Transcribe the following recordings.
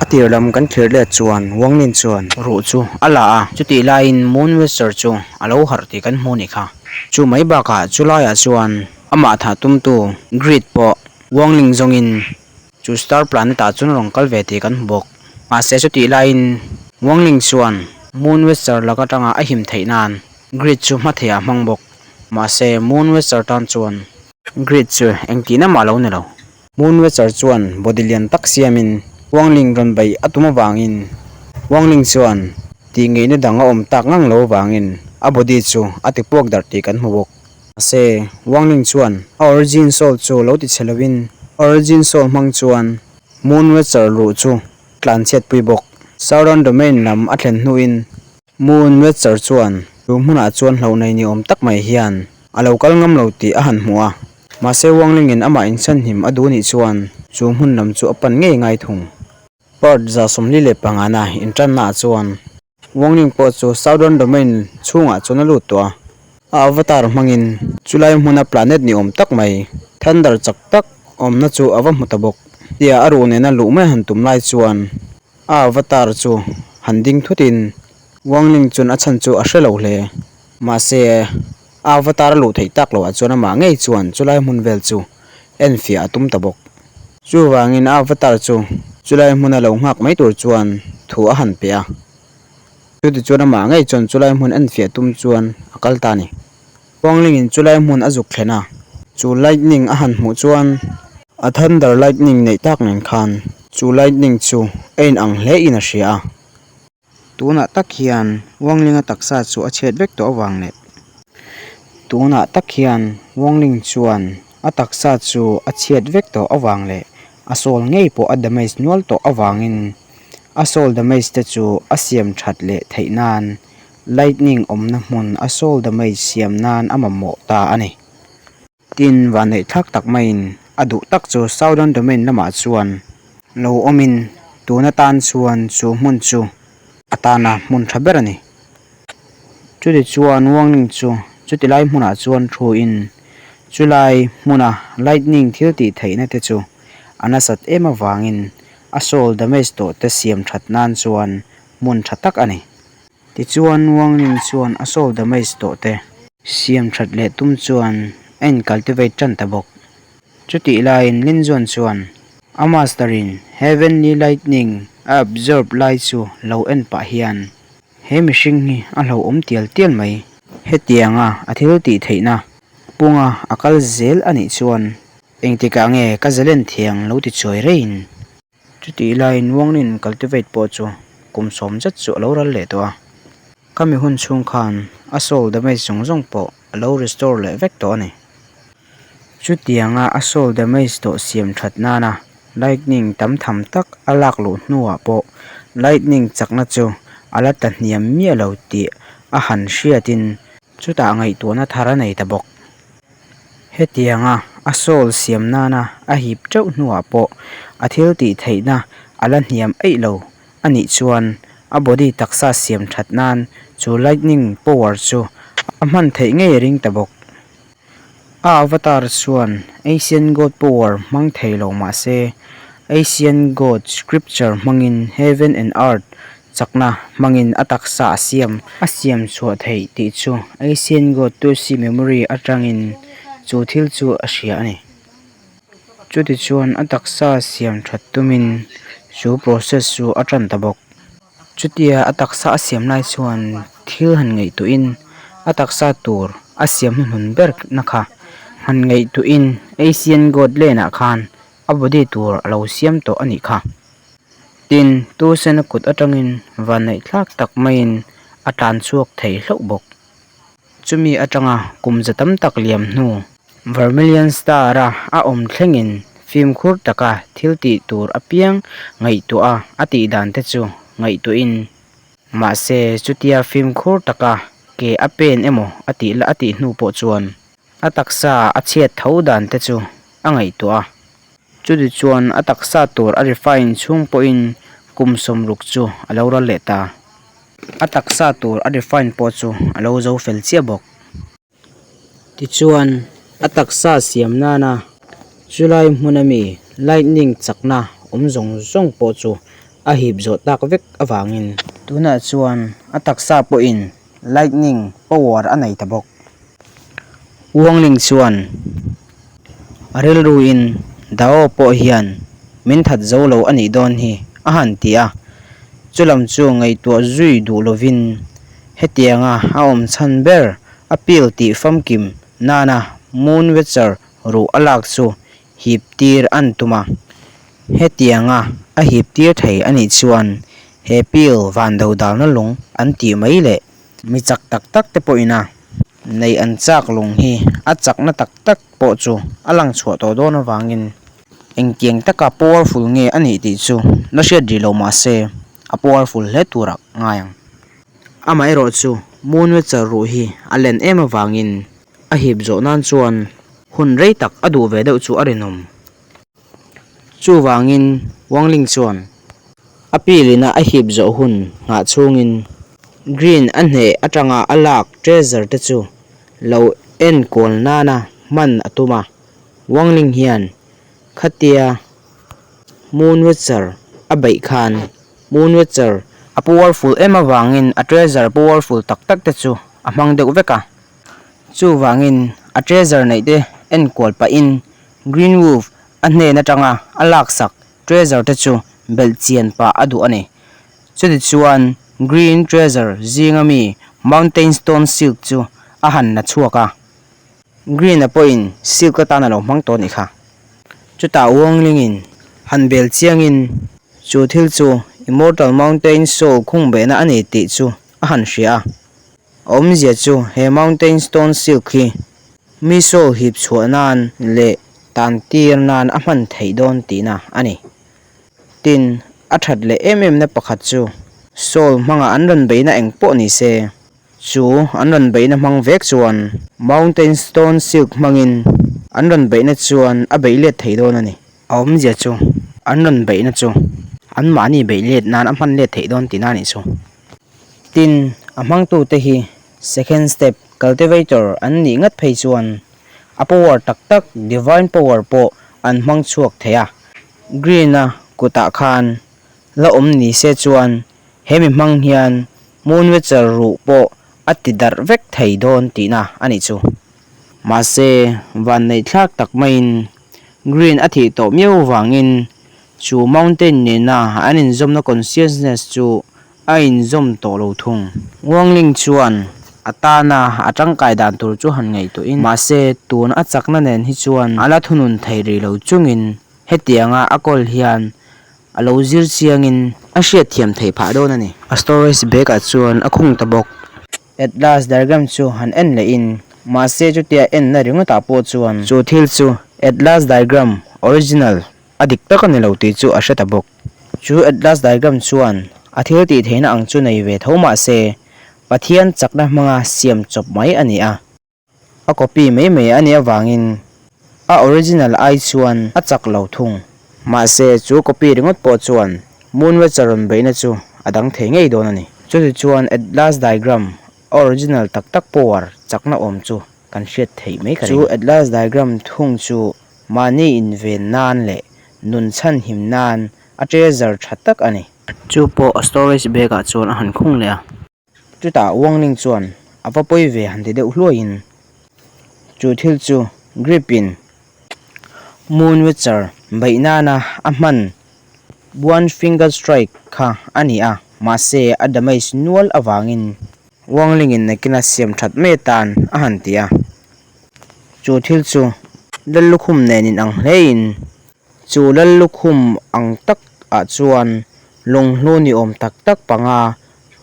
tir lam kan thlir let chuan Wang Lin chuan ruh chu a la a, chutih laiin Moon Wetzer chu a lo harh tih kan hmu nih kha. Chu mai bakah chu laiah chuan amah thah tumtu Greed pawh Wang Ling zawngin chu Star Planet ah chuan a rawn kal ve tih kan hmu bawk. Mahse chutih laiin Wang Ling chuan Moon Wetzer lak atanga a him theih nan Greed chu hma theiah a hmang bawk. Mahse Moon Wetzer tan chuan Greed chu engtihna mah lo ni lo. Moonwatcher chuan body lian tak siamin Wang Ling rawn beih a tum avangin Wang Ling chuan tih ngeihna dang a awm tak ngang lo avangin a body chu a ti puak darh tih kan hmu bawk. Mahse, Wang Ling chuan a origin soul chu lo ti chhe lovin origin soul hmang chuan Moonwatcher luh chu tlanchhiat pui bawk. Southern Domain lam a thlen hnuin Moon Wetzer chuan chu hmunah chuan hlauh nei ni awm tak mai hian a lo kal ngam lo tih a han hmu a. Mahse Wangling-in amah inchhanhim a duh nih chuan chu hmun lam chu a pan ngei ngai thung. Part 45 intannaah chuan Wangling pawh chu Southern Domain chhungah chuan a lut tawh a. A avatar hmangin chulai hmuna planet ni awm tak mai thunder chak tak awmna chu a va hmu ta bawk. Tia a ruh nena luh mai han tum lai chuan A avatar chu han ding thutin Wang Ling chuan a chhan chu a hre lo hle. Mahse, a avatar a luh theih tak loh ah chuan amah ngei chuan chulai hmun vel chu enfiah a tum ta bawk. Chuvangin a avatar chu chulai hmuna lo nghak mai tur chuan thu a han pe a. Chutichuan amah ngei chuan chulai hmun enfiah tum chuan a kal ta a ni. Wang Ling-in chulai hmun a zuk thlen a, chu lightning a han hmuh chuan a thunder lightning neih tak nen khan chu lightning chu a inang hle in a hria a. Tunah tak hian Wang Ling-a taksa chu a chhiat vek tawh avang leh tunah tak hian Wang Ling chuan a taksa chu a chhiat vek tawh avang leh a soul ngei pawh a damage nual tawh avangin a soul damage te chu a siam that leh theih nan Lightning awmna hmun a soul damage siam nan a mamawh ta a ni. Tin, vanneih thlak tak maiin a duh tak chu Southern Domain lamah chuan lo awmin tun atan chuan chu hmun chu a tana hmun tha ber a ni. Chutichuan Wangling chu chuti lai hmunah chuan thuin chulai hmuna lightning thil tih theihna te chu a nasat em avangin a soul damage tawh te siam that nan chuan hmun tha tak a ni. Tichuan Wang Ling chuan a soul damage tawh te siam that leh tum chuan a in cultivate tan ta bawk. Chutih laiin Lin Zuan chuan a master in heavenly lightning a absorb lai chu lo en pah hian he mihring hi a hlauhawm tial tial mai. Hetianga a thil tih theihna punga a kal zel a nih chuan engtikah nge ka zalen thiang lo ti chuai reiin Chutih laiin Wangnin cultivate pawh chu kum sawm zet chu a lo ral leh tawh a, khami hun chhung khan a soul damage zawng zawng pawh a lo restore leh vek tawh a ni. Chutianga a soul damage tawh siam that nana lightning tam tham tak a lak luh hnuah pawh lightning chakna chu a la ta hniam miah lo tih a han hriatin chutah ngaihtuahna thar a nei ta bawk. Hetianga a soul siam nana a hip teuh hnuah pawh a thil tih theihna a la hniam eih lo a nih chuan a body taksa siam that nan chu lightning power chu a hman theih ngei a ring ta bawk. A avatar chuan Asian God power hmang thei lo mah se Asian God scripture hmangin heaven and earth Chakna hmangin a taksa a siam. A siam chhuah theih tih chu Asian God Tusi memory atangin chu thil chu a hria a ni. Chutichuan a taksa siam that tumin chu process chu a tan ta bawk. Chutia a taksa a siam lai chuan thil han ngaihtuahin a taksa tur a siam hnuhnun ber na kha han ngaihtuahin Asian God Land-ah khan a body tur a lo siam tawh a nih kha. Tin, Tucson-a kut atangin vanneih thlak tak maiin a tlan chhuak thei hlauh bawk. Chumi atanga kum za tam tak liam hnu, Vermilion Star-a a awm thlengin fimkhur taka thil tih tur apiang ngaihtuah a a tih dan te chu ngaihtuahin, mahse chutia fimkhur taka ke a pen emaw a tih la a tih hnu pawh chuan a taksa a chhiat tho dan te chu a ngaihtuah a. Chuti chuan a taksa tur a refine chhung pawhin kum 60 chu a lo ral leh ta. A taksa tur a refine pawh chu a lo zo fel chiah bawk. Tichuan a taksa siam nana chulai hmuna mi lightning chakna awm zawng zawng pawh chu a hip zawh tak vek avangin tunah chuan a taksa pawhin lightning power a nei ta bawk. Wangling chuan a rilruin Dao pawh hian min that zo lo a nih dawn hi a han ti a, chulam chu ngaihtuah zui duh lovin hetianga a awm chhan ber a pill tih famkim nana Moon Watcher ruh a lak chu hip tir an tum a, hetianga a hip tir thei a nih chuan he pill van do dalna lung an tih mai leh mi chak tak tak te pawhin a neih an chak lung hi a chakna tak tak pawh chu a lang chhuah tawh dawn avangin engtiang taka powerful nge a nih tih chu la hriat rih lo mah se a powerful hle turah ngai ang. Amaherawhchu Moon Watcher ruh hi a len em avangin A hip zawh nan chuan hun rei tak a duh ve deuh chu a rinawm. Chuvangin Wang Ling chuan a pilina a hip zawh hun nghah chhungin Green a hneh atanga a lak treasure te chu lo enkawl nana hman a tum a. Wang Ling hian khatia Moon Watcher a beih khan Moon Watcher a powerful em avangin a treasure powerful tak tak te chu a hmang deuh vek a. Chuvangin a treasure neih te enkual pahin Green Wolf a hnen atanga a laksak treasure te chu belh chian pah a duh a ni. Chutichuan Green Treasure zinga mi Mountain Stone Silk chu a han la chhuak a. Green-a pawhin silk atan a lo hmang tawh a nih kha. Chutah Wonglingin han bel chiangin chu thil chu Immortal Mountain Soul khungbehna a ni tih chu a han hria a. A awmzia chu he Mountain Stone Silk hi mi soul hip chhuah nan leh tan tir nan a hman theih dawn tihna a ni. Tin, a that leh em em na pakhat chu soul hmanga an rawn beihna eng pawh ni se, chu an rawn beihna hmang vek chuan Mountain Stone Silk hmangin an rawn beihna chuan a beih let thei dawn a ni. A awmzia chu an rawn beihna chu anmahni beih let nan a hman let theih dawn tihna a nih chu. Tin, a hmangtute hi second step cultivator an nih ngat phei chuan a power tak tak divine power pawh an hmang chhuak thei a. Green-a kutah khan la awm ni se chuan he mi hmang hian Moonwatcher ruh pawh a ti darh vek thei dawn tihna a nih chu. Mahse, vanneihthlak tak maiin Green a thih tawh miau vangin chu mountain nena an inzawmna consciousness chu a inzawm tawh lo thung. Wangling chuan a tana a tangkai dan tur chu han ngaihtuahin, mahse tun a chakna nen hi chuan a la thunun thei rih lo chungin hetianga a kawl hian a lo zir chiangin a hriatthiam theih phah dawn a ni. A storage bag ah chuan a khung ta bawk. Atlas diagram chu han en lehin, mahse chutia enna ringawtah pawh chuan chu thil chu Atlas diagram original A dik tak a ni lo tih chu a hre ta bawk. Chu Atlas diagram chuan a thil tih theihna ang chu nei ve tho mah se, Pathian chakna hmanga siam chawp mai a ni a. A copy mai mai a nih avangin a original ai chuan a chak lo thung. Mahse, chu copy ringawt pawh chuan Moonwatcher rawn beihna chu a dang thei ngei dawn a ni. Chutichuan Atlas diagram a original tak tak power chakna awm chu kan hriat theih mai ka ring. Chu Atlas diagram thung chu Mahni inven nan leh nun chhanhim nan a treasure tha tak a ni. Chu pawh a storage bag ah chuan a han khung leh a. Chutah Wangling chuan a va pawi ve han ti deuh hluaiin chu thil chu grip in Moon Witcher beih nana a hman One Finger Strike kha a ni a, mahse a damage nual avangin Wangling in nakin a siam that mai atan a han ti a. Chu thil chu Lallukhum nen in ang hlein chu Lallukhum ang tak ah chuan lunghlu ni awm tak tak panga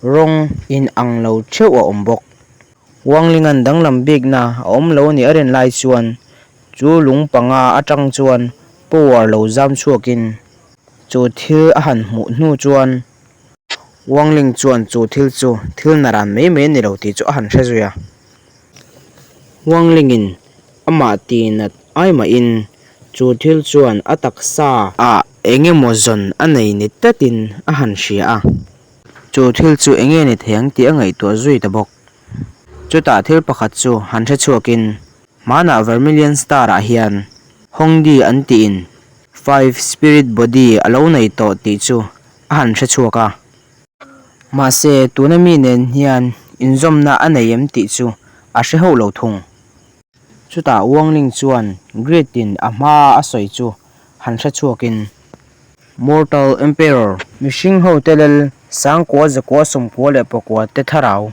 rawng in ang lo theuh a awm bawk. Wanglingan danglam bikna a awm lo nih a rin lai chuan chu lung panga atang chuan power lo zam chhuakin chu thil a han hmuh hnu chuan Wangling chuan chu thil chu thil naran mai mai a ni lo tih chu a han hre zui a. Huanglingin amah tihnat ai mahin chu thil chuan a taksa ah eng emaw zawn a nei ni tlatin a han hria a. Chu thil chu eng nge ni thei ang tih a ngaihtuah zui ta bawk. Chutah thil pakhat chu han hre chhuakin hmanah Vermilion Star ah hian Hongdi an tiin Five Spirit Body a lo nei tawh tih chu. a han hre chhuak a. Mahse, tuna mi nen hian inzawmna a nei em tih chu a hre hauh lo thung. Chutah Wang Ling chuan Grid-in a hmaa a sawi chu han hre chhuakin, Mortal Emperor, mihring hote lel sangkua zakua sawmkua leh pakua te thlarau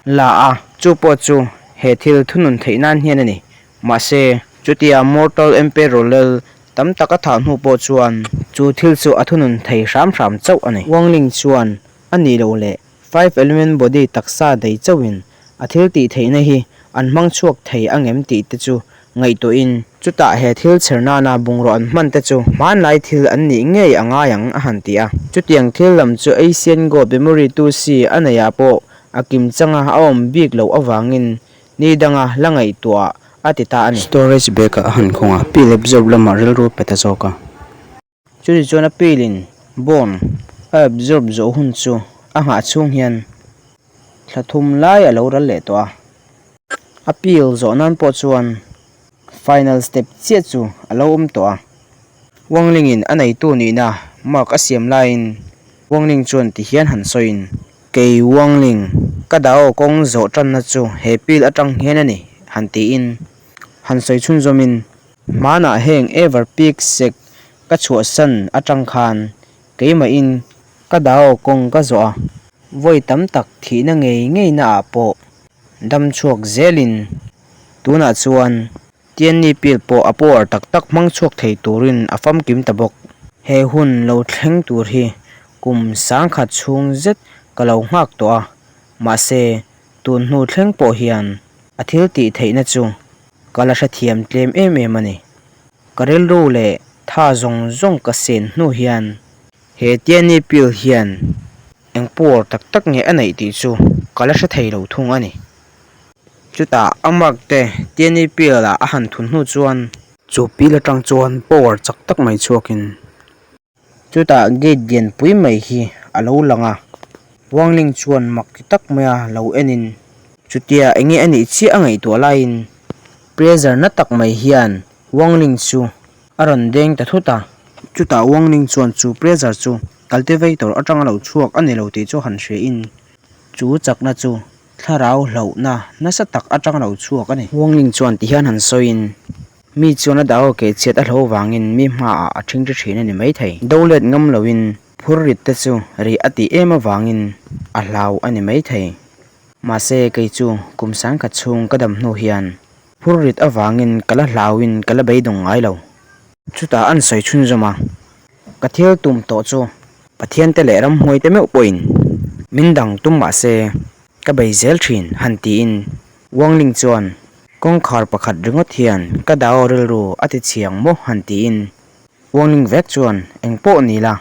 la a, chu pawh chu he thil thunun theih nan hian a ni. Mahse, chutia Mortal Emperor lel tam tak a thah hnu pawh chuan chu thil chu a thunun thei hram hram chauh a ni. Wang Ling chuan a nih loh leh Five Element Body taksa dei chauhin a thil tih theihna hi an hmang chhuak thei angem tih te chu ngaihtuahin chutah he thil chher nana bungraw an hman te chu hmanlai thil an nih ngei a ngai ang a han ti a. Chutiang thil lam chu Asian God Memory 2C a neihah pawh a kim changa a awm bik loh avangin ni danga la ngaihtuah a ti ta a ni. Storage bag-ah a han khawng a, pill absorb lamah rilru pe ta zawk a. Chutih chuan a pill in bone a absorb zawh hun chu a nghah chhung hian thla thum lai a lo ral leh tawh a. A pill zawh nan pawh chuan final step chiah chu a lo awm tawh a. Wangling in a neitu nihna mark a siam laiin Wangling chuan ti hian han sawiin, Kei Wangling, ka Dao kawng zawh tanna chu he pill atang hian a ni, han tiin han sawi chhunzawmin, Hmanah heng Ever Peak sek ka chhuahsan atang khan keimahin ka Dao kawng ka zawh a, vawi tam tak thihna ngei ngei naah pawh dam chhuak zelin tunah chuan Tianni pill pawh a power tak tak hmang chhuak thei turin a famkim ta bawk. He hun lo thleng tur hi kum sangkhat chhung zet ka lo nghak tawh a, mahse tun hnu thleng pawh hian a thil tih theihna chu ka la hrethiam tlem em em a ni. Ka rilru leh tha zawng zawng ka sen hnu hian he Tianni pill hian eng power tak tak nge a neih tih chu ka la hre thei lo thung a ni. Chutah a mark te Tianyi pill ah a han thun hnu chuan. Chu pill atang chuan power chak tak mai chhuakin chutah gate lian pui mai hi a lo lang a. Wangling chuan mak ti tak maia lo enin chutia enge a nih chiah a ngaihtuah laiin pressure na tak mai hian Wangling chu a rawn deng ta thut a. Chutah Wangling chuan chu pressure chu cultivator atanga lo chhuak a ni lo tih chu han hria in chu chakna chu Thlarau hlauhna nasa tak atang lo chhuak a ni. Wangling chuan ti hian han sawiin, Mi chuan a dau keh chhiat a hlo vangin mi hmaah a ṭhing ṭi ṭhin a ni maithei. Do let ngam loin phur rit te chu rih a tih em avangin a hlau a ni maithei. Mahse kei chu kum sangkhat chhung ka dam hnu hian phur rit avangin ka la hlauin ka la beidawng ngai lo. Chutah an sawi chhunzawm a, Ka thil tum tawh chu Pathian te leh ramhnuai te meuh pawhin min dang tum mah se ka bei zel thin han tiin Wangling chuan kawngkhar pakhat ringawt hian ka dao rilru a ti chhiang maw han tiin Wangling vek chuan engpawh ni la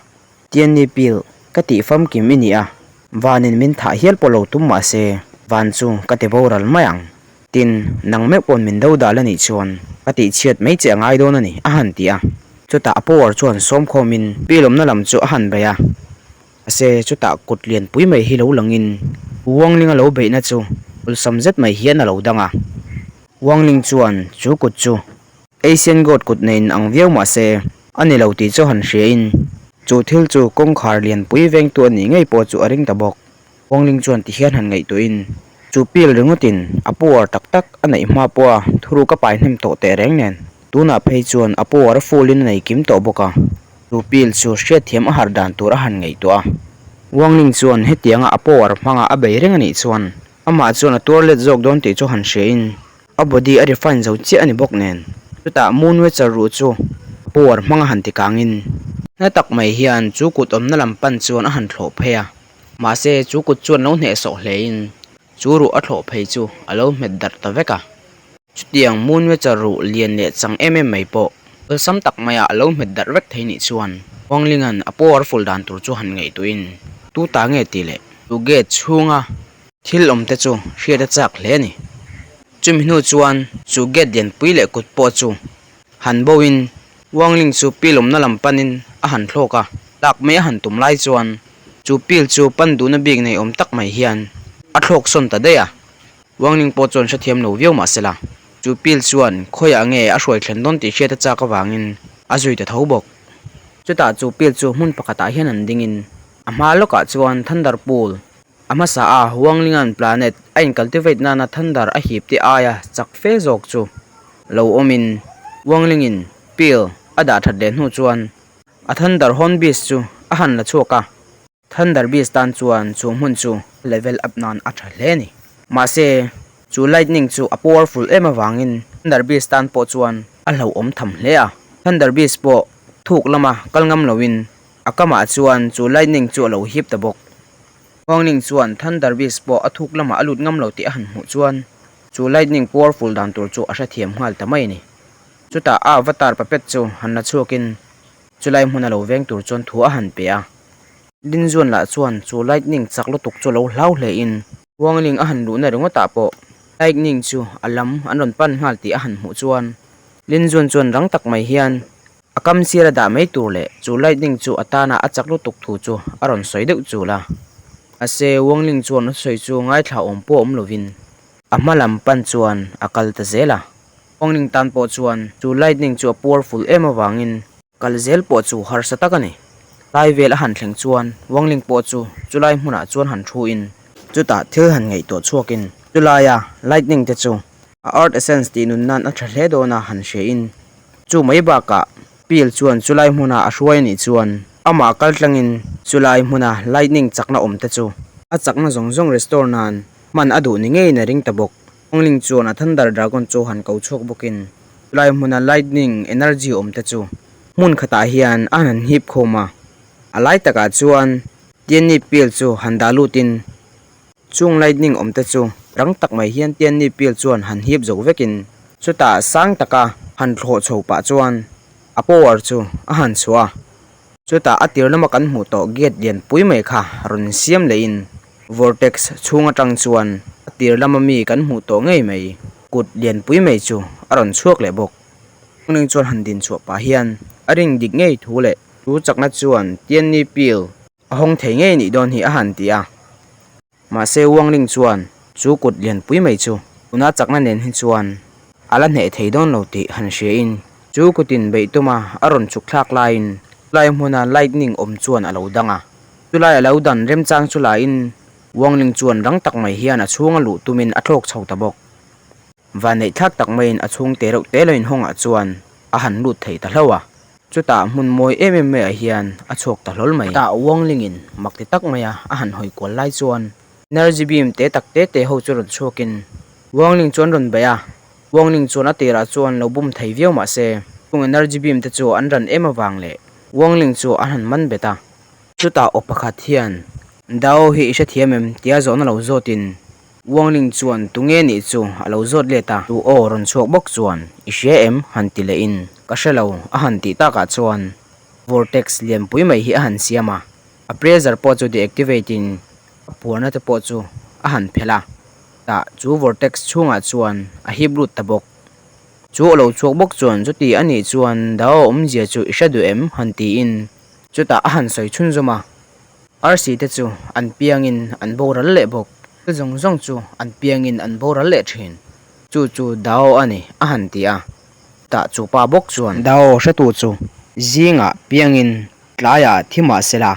Tianni pil ka tih famkim i ni a, vanin min thah hial pawh lo tum mah se van chu ka ti boral mai ang. Tin, nang meuh pawn min do dal a nih chuan ka tih chhiat mai che a ngai dawn a ni, a han ti a. Chutah a power chuan sawmkhawmin pi lawmna lam chu a han bei a. Mahse, chutah kut lianpui mai hi lo langin Wanglinga lo beihna chu awlsam zet mai hian a lo dang a. Wangling chuan chu kut chu Asian God kut neiin ang viau mah se, a ni lo tih chu han hriain chu thil chu kawngkhar lianpui vengtu a nih ngei pawh chu a ring ta bawk. Wangling chuan ti hian han ngaihtuahin chu pil ringawtin a power tak tak a neih hma pawha thuruk a pai hnem tawh teh reng nen tunah phei chuan a power a full in a nei kim tawh bawk a, chu pil chu hriatthiam a harh dan tur a han ngaihtuah a. Wangling chuan hetianga a power hmanga a bei reng a nih chuan amah chuan a tuar let zawk dawn tih chu han hriain A body a refine zo chiah a ni bawk nen. Chutah Moon Witcher ruh chu power hmanga han ti kangin na tak mai hian chu kut awmna lam pan chuan a han thlawh phei a. Mahse chu kut chuan lo hnehsawh hlein chu ruh a thlawh phei chu a lo hmet darh ta vek a. Chutiang Moon Witcher ruh lian leh chang em em mai pawh awlsam tak maia a lo hmet darh vek thei nih chuan Wanglinga'n a power full dan tur chu han ngaihtuahin tu ta nge tih leh chu gate chhunga Thil awm te chu hriat a chak hle a ni. Chumi hnu chuan chu gate lianpui leh kut pawh chu han bo in Wangling chu pil awmna lam panin a han thlawk a, lak mai a han tum lai chuan chu pil chu pan duhna bik nei awm tak mai hian a thlawk sawn ta daih a. Wangling pawh chuan hrethiam lo viau mah sela chu pil chuan khawiah nge a hruai thlen dawn tih hriat a chak avangin a zui ta tho bawk. Chutah chu pil chu hmun pakhatah hian an dingin. A hma lawkah chuan Thunder Pool a hmasa a Huanglingan planet a in cultivate nana Thunder a hip te aia chak fe zawk chu lo awmin Huanglingin pill a dah that leh hnu chuan a Thunder Horn Beast chu a han la chhuak a. Thunder Beast tan chuan chu hmun chu level up nan a tha hle a ni. Mahse, chu lightning chu a powerful em avangin Thunder Beast tan pawh chuan a hlauhawm tham hle a. Thunder Beast pawh thuk lama kal ngam loin a kamah chuan chu lightning chu a lo hip ta bawk. Huangling chuan Thunder Beast pawh a thuk lamah a lut ngam lo tih a han hmuh chuan chu lightning powerful dan tur chu a hrethiam nghal ta mai a ni. Chutah a avatar puppet chu han la chhuakin Chulai hmun a lo veng tur chuan thu a han pe a. Linzuan lah chuan chu lightning chak lutuk chu lo hlau hle in Huangling a han luhna ringawtah pawh lightning chu a lam an rawn pan nghal tih a han hmuh chuan Linzuan chuan rang tak mai hian a kam sir a dah mai tur leh chu lightning chu a tana a chak lutuk thu chu a rawn sawi deuh chul a. Mahse Huangling chuan a sawi chu ngaithla awm pawh awm lovin a hma lam pan chuan a kal ta zel a. Huangling tan pawh chuan chu lightning chu a powerful em avangin kal zel pawh chu harsa tak a ni. Lai vel a han thleng chuan Wangling pawh chu chulai hmunah chuan han thu in chutah thil han ngaihtuah chhuak in chulaia lightning te chu a earth essence tih nun nan a tha hle dawn a han hria in chu mai bakah Pil chuan chulai hmuna a hruai a nih chuan amah kal tlangin chulai hmuna lightning chakna awm te chu a chakna zawng zawng restore nan hman a duh ni ngeiin a ring ta bawk. Wangling chuan a Thunder Dragon chu han ko chhuak bawkin chulai hmuna lightning energy awm te chu Hmun khatah hian a han hip khawm a, a lai takah chuan Tianni Pill chu han dah lutin chung lightning awm te chu rang tak mai hian Tianni Pill chuan han hip zo vekin chutah sang taka han thlawh chho pah chuan a power chu a han chhuah a. Chutah a tir lama kan hmuh tawh gate lian pui mai kha rawn siam lehin vortex chhung atang chuan a tir lama mi kan hmuh tawh ngei mai kut lian pui mai chu a rawn chhuak leh bawk. Ning chuan han din chhuah pah hian a ring dik ngei thu leh chu chakna chuan Tianni Pill a hawng thei ngei nih dawn hi a han ti a. Mahse Wangling chuan chu kut lianpui mai chu tuna chakna nen hi chuan a la hneh thei dawn lo tih han hria in chu kutin beih tuma a rawn chhuk thlak laiin chulai hmuna lightning awm chuan a lo dang a. Chulai a lo dan remchang chu lain Wangling chuan rang tak mai hian a chhunga luh tumin a thlawk chho ta bawk. Vanneih thlak tak maiin a chhung te reuh te lo inhawngah chuan a han lut thei ta hlauh a, chutah hmun mawi em em maiah hian a chhuak ta hlawl mai. Chutah Wonglingin mak ti tak maia a han hawi kual lai chuan energy beam te tak te te ho chu rawn chhuakin Wongling chu an rawn beih a, Wongling chuan a tirah chuan lo bum thei viau mah se chung energy beam te chu an ran em avang leh Wongling chu an han man bet a. Chutah aw pakhat hian, Dao hi i hrethiam em? tia zawhna lo zawtin Wangling chuan tunge nih chu a lo zawt let a, tu aw rawn chhuak bawk chuan i hria em? han ti leh in ka hre lo a han tih takah chuan vortex lianpui mai hi a han siam a, a pressure pawh chu deactivate in a phuarna te pawh chu a han phelh a, tah chu vortex chhungah chuan a hip lut ta bawk. Chu aw lo chhuak bawk chuan chuti a nih chuan Dao awmzia chu i hre duh em? han tiin chutah a han sawi chhunzawm a. Arsi te chu an piangin an boral leh bawk. Thil zawng zawng chu an piangin an boral leh thin. Chu chu Dao a ni, a han ti a. Tah chu pa bawk chuan. Dao hretu chu zingah piangin tlaiah thi mah sela,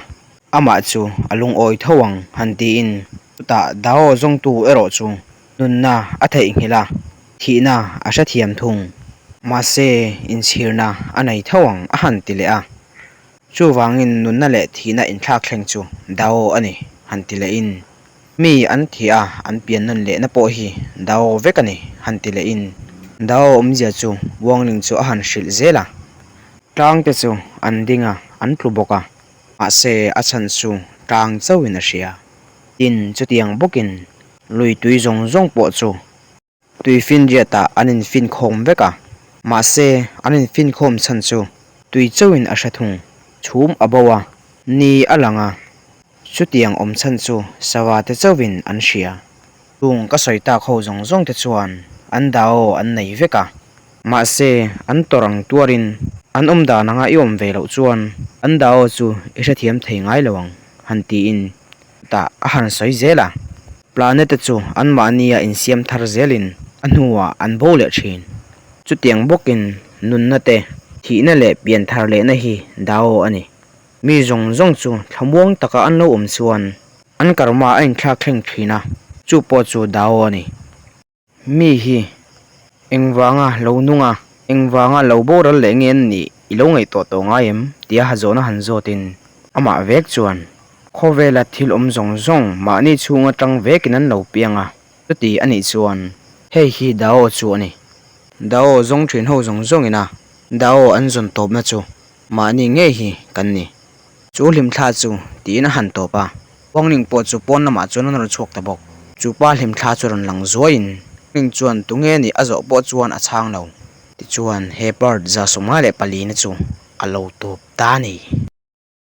amah chu a lungawi tho ang, han tiin. Chutah Dao zawngtu erawh chu nunna a theihnghilh a, thihna a hrethiam thung. Mahse, inchhirna a nei tho ang, a han ti leh a. Chuvangin nunna leh thihna inthlak thleng chu Dao a ni, han ti lehin, Mi an thih a, an pian nawn lehna pawh hi Dao vek a ni, han ti lehin Dao awmzia chu Wangling chu a han hrilh zel a. Tlang te chu an ding a, an tlu bawk a, mahse a chhan chu tlang chauhin a hria. Tin, chutiang bawkin lui tui zawng zawng pawh chu Tuifinriatah an infinkhawm vek a, mahse an infinkhawm chhan chu tui chauhin a hre thung. Chhum a bo a, ni a lang a, chutiang awm chhan chu sava te chauhin an hria. Chung ka sawi tak ho zawng zawng te chuan an dao an nei vek a, mahse an tawrh ang tuarin an awm dan anga i awm ve loh chuan an dao chu i hrethiam thei ngai lo ang, han tiin tah a han sawi zel a. Planet te chu anmahnia insiam thar zelin a hnuah an bo leh thin. Chutiang bawkin nunna te, thihna leh pian thar lehna hi Dao a ni. Mi zawng zawng chu thlamuang taka an lo awm chuan an karma a inthlak thleng thin a, chu pawh chu Dao a ni. Mi hi engvanga lo nung a, engvanga lo boral leh nge an nih i lo ngaihtuah tawh ngai em? tia ha zawhna han zawtin amah vek chuan khawvela thil awm zawng zawng mahni chhung atang vekin an lo piang a, chuti a nih chuan hei hi Dao chu a ni. Dao zawng thin ho zawng zawngin a Dao an zawn tawpna chu Mahni ngei hi kan ni. Chu hlimthla chu tiin a han tawp a, Wangling pawh chu pawn lamah chuan an rawn chhuak ta bawk. Chu pa hlimthla chu rawn lang zuaiin Wangling chuan tunge nih a zawh pawh chuan a chhang lo. Tichuan he part 154 na chu a lo tawp ta a ni.